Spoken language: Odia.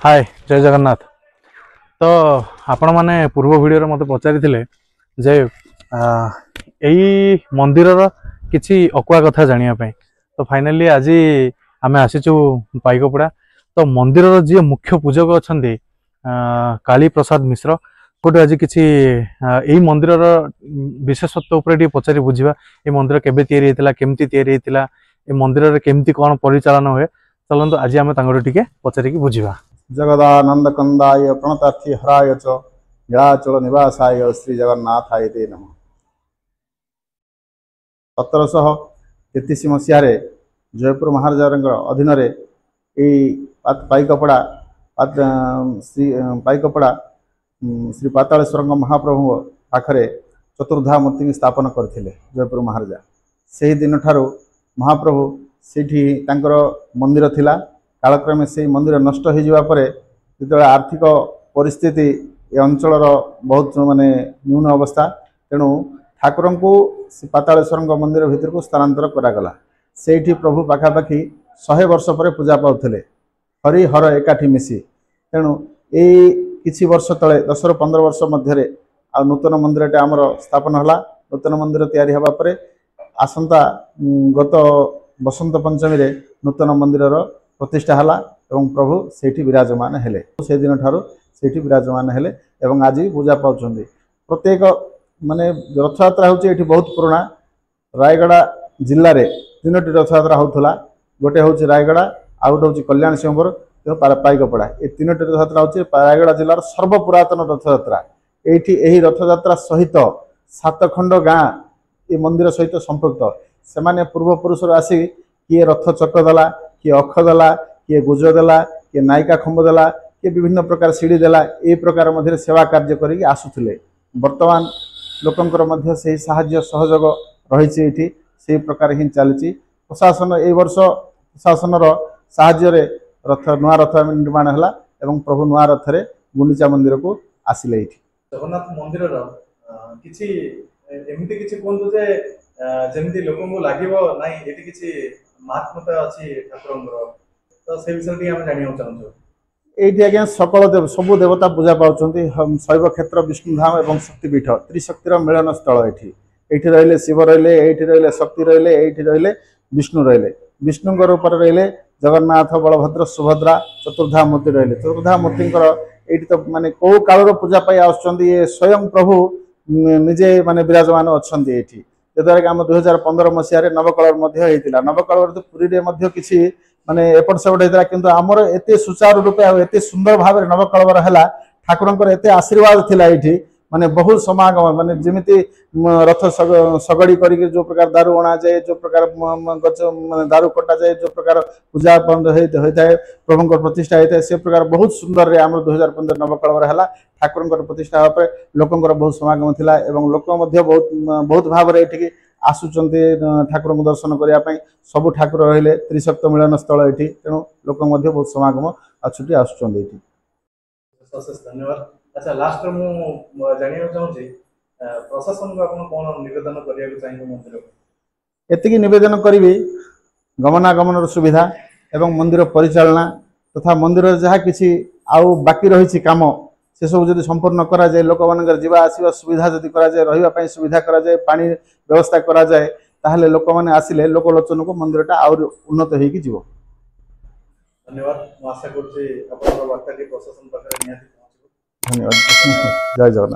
ହାଏ, ଜୟ ଜଗନ୍ନାଥ। ତ ଆପଣମାନେ ପୂର୍ବ ଭିଡ଼ିଓରେ ମୋତେ ପଚାରିଥିଲେ ଯେ ଏଇ ମନ୍ଦିରର କିଛି ଅକୁହା କଥା ଜାଣିବା ପାଇଁ। ତ ଫାଇନାଲି ଆଜି ଆମେ ଆସିଛୁ ପାଇକପଡ଼ା। ତ ମନ୍ଦିରର ଯିଏ ମୁଖ୍ୟ ପୂଜକ ଅଛନ୍ତି, କାଳୀ ପ୍ରସାଦ ମିଶ୍ର, କୋଉଠୁ ଆଜି କିଛି ଏଇ ମନ୍ଦିରର ବିଶେଷତ୍ୱ ଉପରେ ଟିକେ ପଚାରି ବୁଝିବା। ଏ ମନ୍ଦିର କେବେ ତିଆରି ହେଇଥିଲା, କେମିତି ତିଆରି ହେଇଥିଲା, ଏ ମନ୍ଦିରରେ କେମିତି କ'ଣ ପରିଚାଳନା ହୁଏ। ଚାଲନ୍ତୁ, ଆଜି ଆମେ ତାଙ୍କଠୁ ଟିକେ ପଚାରିକି ବୁଝିବା। ଜଗଦାନନ୍ଦ କନ୍ଦାୟ ପ୍ରଣତାର୍ଥୀ ହରାୟ ଚ ନୀଳାଚଳ ନିବାସାୟ ଶ୍ରୀ ଜଗନ୍ନାଥାୟ ତେ ନମଃ। 1733 ମସିହାରେ ଜୟପୁର ମହାରାଜାଙ୍କ ଅଧୀନରେ ଏଇ ପାଇକପଡ଼ା ଶ୍ରୀ ପାଇକପଡ଼ା ଶ୍ରୀ ପାତାଳେଶ୍ୱରଙ୍କ ମହାପ୍ରଭୁଙ୍କ ପାଖରେ ଚତୁର୍ଦ୍ଧା ମୂର୍ତ୍ତି ସ୍ଥାପନ କରିଥିଲେ ଜୟପୁର ମହାରାଜା। ସେହି ଦିନଠାରୁ ମହାପ୍ରଭୁ ସେଇଠି ତାଙ୍କର ମନ୍ଦିର ଥିଲା। କାଳକ୍ରମେ ସେଇ ମନ୍ଦିର ନଷ୍ଟ ହୋଇଯିବା ପରେ, ଯେତେବେଳେ ଆର୍ଥିକ ପରିସ୍ଥିତି ଏ ଅଞ୍ଚଳର ବହୁତ ମାନେ ନ୍ୟୁନ ଅବସ୍ଥା, ତେଣୁ ଠାକୁରଙ୍କୁ ସେ ପାତାଳେଶ୍ୱରଙ୍କ ମନ୍ଦିର ଭିତରକୁ ସ୍ଥାନାନ୍ତର କରାଗଲା। ସେଇଠି ପ୍ରଭୁ ପାଖାପାଖି 100 ବର୍ଷ ପରେ ପୂଜା ପାଉଥିଲେ, ହରି ହର ଏକାଠି ମିଶି। ତେଣୁ ଏଇ କିଛି ବର୍ଷ ତଳେ, 10ରୁ 15 ବର୍ଷ ମଧ୍ୟରେ ଆଉ ନୂତନ ମନ୍ଦିରଟା ଆମର ସ୍ଥାପନ ହେଲା। ନୂତନ ମନ୍ଦିର ତିଆରି ହେବା ପରେ ଆସନ୍ତା ଗତ ବସନ୍ତ ପଞ୍ଚମୀରେ ନୂତନ ମନ୍ଦିରର ପ୍ରତିଷ୍ଠା ହେଲା ଏବଂ ପ୍ରଭୁ ସେଇଠି ବିରାଜମାନ ହେଲେ। ସେଦିନ ଠାରୁ ସେଇଠି ବିରାଜମାନ ହେଲେ ଏବଂ ଆଜି ପୂଜା ପାଉଛନ୍ତି। ପ୍ରତ୍ୟେକ ମାନେ ରଥଯାତ୍ରା ହେଉଛି ଏଠି ବହୁତ ପୁରୁଣା। ରାୟଗଡ଼ା ଜିଲ୍ଲାରେ ତିନୋଟି ରଥଯାତ୍ରା ହେଉଥିଲା। ଗୋଟେ ହେଉଛି ରାୟଗଡ଼ା, ଆଉ ଗୋଟେ ହେଉଛି କଲ୍ୟାଣ ସିଂହପୁର, ପାଇକପଡ଼ା। ଏ ତିନୋଟି ରଥଯାତ୍ରା ହେଉଛି ରାୟଗଡ଼ା ଜିଲ୍ଲାର ସର୍ବପୁରାତନ ରଥଯାତ୍ରା। ଏଇଠି ଏହି ରଥଯାତ୍ରା ସହିତ ସାତ ଖଣ୍ଡ ଗାଁ ଏ ମନ୍ଦିର ସହିତ ସମ୍ପୃକ୍ତ। ସେମାନେ ପୂର୍ବପୁରୁଷରୁ ଆସି କିଏ ରଥ ଚକ ଦେଲା, କିଏ ଅଖ ଦେଲା, କିଏ ଗୁଜ ଦେଲା, କିଏ ନାୟିକା ଖମ୍ବ ଦେଲା, କିଏ ବିଭିନ୍ନ ପ୍ରକାର ସିଡ଼ି ଦେଲା, ଏଇ ପ୍ରକାର ମଧ୍ୟରେ ସେବା କାର୍ଯ୍ୟ କରିକି ଆସୁଥିଲେ। ବର୍ତ୍ତମାନ ଲୋକଙ୍କର ମଧ୍ୟ ସେହି ସାହାଯ୍ୟ ସହଯୋଗ ରହିଛି ଏଇଠି, ସେଇ ପ୍ରକାର ହିଁ ଚାଲିଛି। ପ୍ରଶାସନ ଏଇ ବର୍ଷ ପ୍ରଶାସନର ସାହାଯ୍ୟରେ ରଥ, ନୂଆ ରଥ ନିର୍ମାଣ ହେଲା ଏବଂ ପ୍ରଭୁ ନୂଆ ରଥରେ ଗୁଣ୍ଡିଚା ମନ୍ଦିରକୁ ଆସିଲେ ଏଇଠି। ଜଗନ୍ନାଥ ମନ୍ଦିରର କିଛି ଏମିତି କିଛି କୁହନ୍ତୁ ଯେ ଯେମିତି ଲୋକଙ୍କୁ ଲାଗିବ, ନାଇଁ, ଏଠି କିଛି ମହାତ୍ମତା ଅଛି ଠାକୁରଙ୍କର। ତ ସେ ବିଷୟରେ ଟିକେ ଆମେ ଜାଣିବାକୁ ଚାହୁଁଛୁ। ଏଇଠି ଆଜ୍ଞା ସକଳ ଦେବ, ସବୁ ଦେବତା ପୂଜା ପାଉଛନ୍ତି। ଶୈବ କ୍ଷେତ୍ର, ବିଷ୍ଣୁଧାମ ଏବଂ ଶକ୍ତିପୀଠ, ତ୍ରିଶକ୍ତିର ମିଳନ ସ୍ଥଳ ଏଠି। ଏଇଠି ରହିଲେ ଶିବ ରହିଲେ, ଏଇଠି ରହିଲେ ଶକ୍ତି ରହିଲେ, ଏଇଠି ରହିଲେ ବିଷ୍ଣୁ ରହିଲେ। ବିଷ୍ଣୁଙ୍କ ରୂପରେ ରହିଲେ ଜଗନ୍ନାଥ, ବଳଭଦ୍ର, ସୁଭଦ୍ରା, ଚତୁର୍ଦ୍ଧା ମୂର୍ତ୍ତି ରହିଲେ। ଚତୁର୍ଦ୍ଧା ମୂର୍ତ୍ତିଙ୍କର ଏଇଠି ତ ମାନେ କୋଉ କାଳରୁ ପୂଜା ପାଇ ଆସୁଛନ୍ତି। ଏ ସ୍ୱୟଂ ପ୍ରଭୁ ନିଜେ ମାନେ ବିରାଜମାନ ଅଛନ୍ତି ଏଇଠି, ଯଦ୍ୱାରା କି ଆମ 2015 ମସିହାରେ ନବକଳେବର ମଧ୍ୟ ହେଇଥିଲା। ନବକଳେବର ତ ପୁରୀରେ ମଧ୍ୟ କିଛି ମାନେ ଏପଟ ସେପଟ ହେଇଥିଲା, କିନ୍ତୁ ଆମର ଏତେ ସୁଚାରୁ ରୂପେ ଆଉ ଏତେ ସୁନ୍ଦର ଭାବରେ ନବକଳେବର ହେଲା। ଠାକୁରଙ୍କର ଏତେ ଆଶୀର୍ବାଦ ଥିଲା ଏଇଠି, ମାନେ ବହୁତ ସମାଗମ, ମାନେ ଯେମିତି ରଥ ଶଗଡ଼ି କରିକି ଯୋଉ ପ୍ରକାର ଦାରୁ ଅଣାଯାଏ, ଯୋଉ ପ୍ରକାର ଗଛ ମାନେ ଦାରୁ କଟାଯାଏ, ଯୋଉ ପ୍ରକାର ପୂଜା ହୋଇଥାଏ, ପ୍ରଭୁଙ୍କର ପ୍ରତିଷ୍ଠା ହେଇଥାଏ, ସେ ପ୍ରକାର ବହୁତ ସୁନ୍ଦରରେ ଆମର 2015 ନବକଳେବର ହେଲା। ଠାକୁରଙ୍କର ପ୍ରତିଷ୍ଠା ହେବା ପରେ ଲୋକଙ୍କର ବହୁତ ସମାଗମ ଥିଲା ଏବଂ ଲୋକ ମଧ୍ୟ ବହୁତ ବହୁତ ଭାବରେ ଏଠିକି ଆସୁଛନ୍ତି ଠାକୁରଙ୍କୁ ଦର୍ଶନ କରିବା ପାଇଁ। ସବୁ ଠାକୁର ରହିଲେ, ତ୍ରିଶକ୍ତ ମିଳନ ସ୍ଥଳ ଏଠି, ତେଣୁ ଲୋକ ମଧ୍ୟ ବହୁତ ସମାଗମ ଆସୁଟି ଆସୁଛନ୍ତି ଏଠି। ଅଶେଷ ଧନ୍ୟବାଦ। ଆଚ୍ଛା, ଲାଷ୍ଟରେ ମୁଁ ଜାଣିବାକୁ ଚାହୁଁଛି, ପ୍ରଶାସନକୁ ଆପଣ କ'ଣ ନିବେଦନ କରିବାକୁ ଚାହିଁବେ ମନ୍ଦିରକୁ? ଏତିକି ନିବେଦନ କରିବି, ଗମନାଗମନର ସୁବିଧା ଏବଂ ମନ୍ଦିର ପରିଚାଳନା ତଥା ମନ୍ଦିରରେ ଯାହା କିଛି ଆଉ ବାକି ରହିଛି କାମ, ସେସବୁ ଯଦି ସମ୍ପୂର୍ଣ୍ଣ କରାଯାଏ, ଲୋକମାନଙ୍କର ଯିବା ଆସିବା ସୁବିଧା ଯଦି କରାଯାଏ, ରହିବା ପାଇଁ ସୁବିଧା କରାଯାଏ, ପାଣି ବ୍ୟବସ୍ଥା କରାଯାଏ, ତାହେଲେ ଲୋକମାନେ ଆସିଲେ ଲୋକଲୋଚନକୁ ମନ୍ଦିରଟା ଆହୁରି ଉନ୍ନତ ହେଇକି ଯିବ। ଧନ୍ୟବାଦ। ମୁଁ ଆଶା କରୁଛି ଆପଣଙ୍କ ବାର୍ତ୍ତାଟି ପ୍ରଶାସନ ପାଖରେ ନିହାତି ପହଞ୍ଚିବ। ଧନ୍ୟବାଦ, ଜୟ ଜଗନ୍ନାଥ।